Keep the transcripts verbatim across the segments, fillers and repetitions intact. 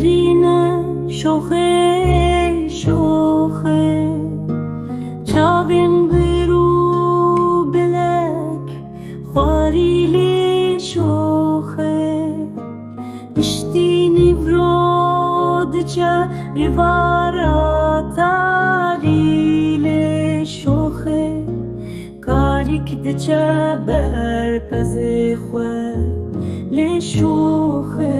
Şîrîne şoxê şoxê, çavên bir û bilek xwarî lê şoxê. Piştî nîvro diçe rêvara tarî lê şoxê. Karîk diçe ber pezê xwe lê şoxê.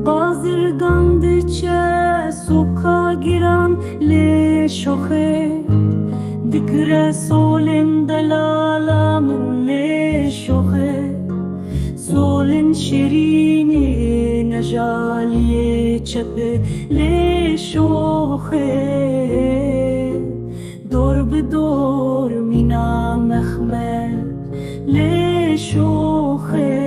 Bazirgan diçe sûka giran lê şoxê. Digire solên delala min lê şoxê. Solên şirînê nejaliyê çepê lê şoxê. Dor bi dor mîna mexmel lê şoxê.